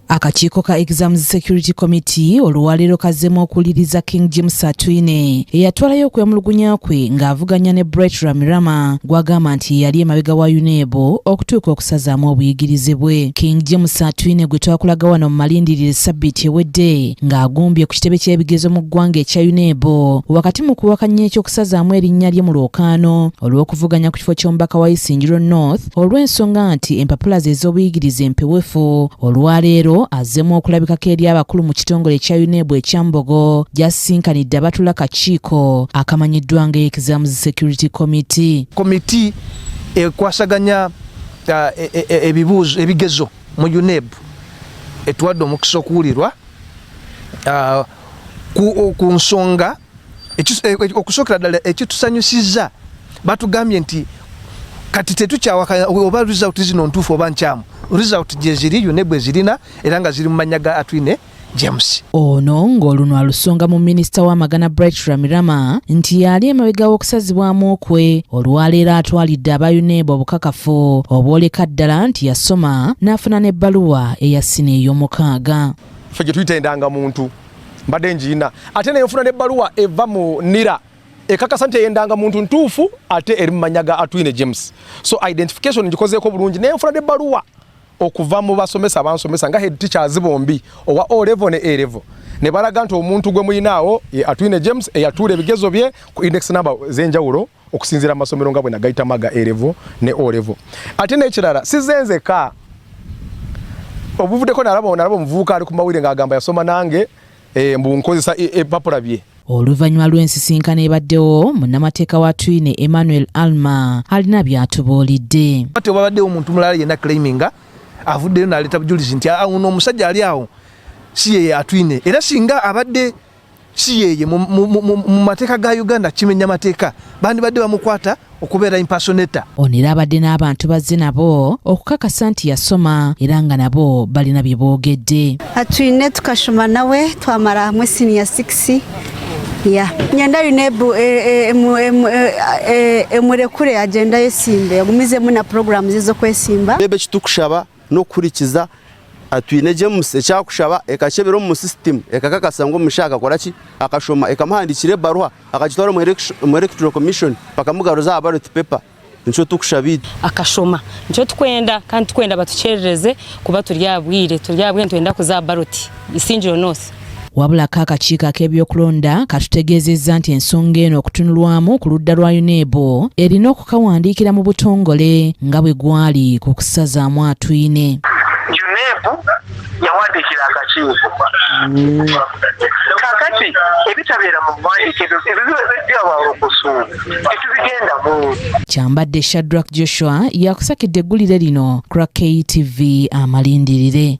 Akakiiko ka Exams Security Committee olwaleero kazzeemu okuwuliriza King James Atwine eyatwalayo okwemulugunya kwe ng'avuganya ne Brett Ramirama gw'agamba nti yali emabega wa UNEB okutuuka okusazaamu obuyigirize bwe. King James Atwine gwe twakulaga wano mu malindirire ssabbiiti ewedde ng'agumbye ku kitebe ky'ebigezo mu ggwanga ekya UNEB wakati mu kuwakanya eky'okusazaamu erinnya lye mu lwokaano olw'okuvuganya ku kifo ky'omubaka wa Isingiro North olw'ensonga nti empapula ze ez'obuyigirize mpewefu. Olwaleero azzeemu okulabikako eri abakulu mu kitongole ekya UNEB ekya Mbogo gy'asisinkanidde abatula kakiiko akamanyiddwa nga Exams Security Committee. Komiti ekwasaganya ebibuuzo ebigezo mu UNEB etuwadde omukisa okuwulirwa ku nsonga. Okusookera ddala ekitusanyusizza, batugambye nti kati tetukyawakanya oba result zino ntuufu oba nkyamu. Result gyeziri, UNEB ezirina era nga ziri mu mannya ga Atwine James. Ono ng'oluno alusonga mu minisita w'amagana Bright Ramirama nti yali emabega w'okusazibwamu kwe, olwaleero atwalidde aba UNEB obukakafu obwoleka ddala nti yasoma n'afuna n'ebbaluwa eya siniya ey'omukaaga. Ffe gye tuyita endangamuntu mbadde ngiina, ate nenfuna n'ebbaluwa eva mu NIRA ekakasa nti ey'endangamuntu ntuufu ate eri mu mannya ga Atwine James. So identification ngikozeeko bulungi. Nenfuna n'ebbaluwa okuva mu basomesa abansomesa nga head teachers bombi, owa O level ne A level, ne balaga nti omuntu gwe muyinaawo ye Atwine James eyatuula ebigezo bye ku index number z'enjawulo okusinziira mu masomero nga bwe nagayitamu aga A level ne O level. Ate n'ekirala, sizenzeka obuvuddeko nalaba omuvubuka ali ku mawulire ng'agamba yasoma nange, mbu nkozesa ebipapula bye. Oluvannyuma lw'ensisinkano ebaddewo, munnamateeka wa Twine Emmanuel Alma alina by'atubuulidde. Ate wabaddewo omuntu mulala yenna claiminga avuddeyo n'aleeta bujulizi nti ono omusajja ali awo si yeye Atwine, era singa abadde si yeye, mu mateeka ga Uganda kimenya mateeka, bandibadde bamukwata okubeera impersonator. Ono era abadde n'abantu bazze nabo okukakasa nti yasoma era nga nabo balina bye boogedde. Atwine tukashoma nawe, twamara hamwe senior 6 ya nyenda UNEB emurekure agenda yesimbe, agumizemu na program ze z'okwesimba. Ebe ekitukushaba n'okuhurikiza Atwine James ekyakushaba, ekakyebera omu system, ekakakasa ngu omushaija akakora ki, akashoma, ekamuhandikira ebaruha, akagitwara omu Electoral Commission, bakamugaruza aha ballot paper. Nikyo tukushaba itwe. Akashoma, nikyo tukwenda, kandi tukwenda batukyerereze kuba turi aha bwire, turi aha bwire, nitwenda kuza aha ballot Isingiro North. Wabula ko akakiiko ak'ebyokulonda katutegeezezza nti ensonga eno okutunulwamu ku ludda lwa UNEB erina okukawandiikira mu butongole nga bwe gwali ku kusazaamu Atwine. UNEB yawandiikira akakiiko. Kakati ebitabeera mu buwandiike ebyo byawalokoso tetubigendamu. Kyambadde Shadrack Joshua yakusakidde eggulire lino ku lwa KTV Amalindirire.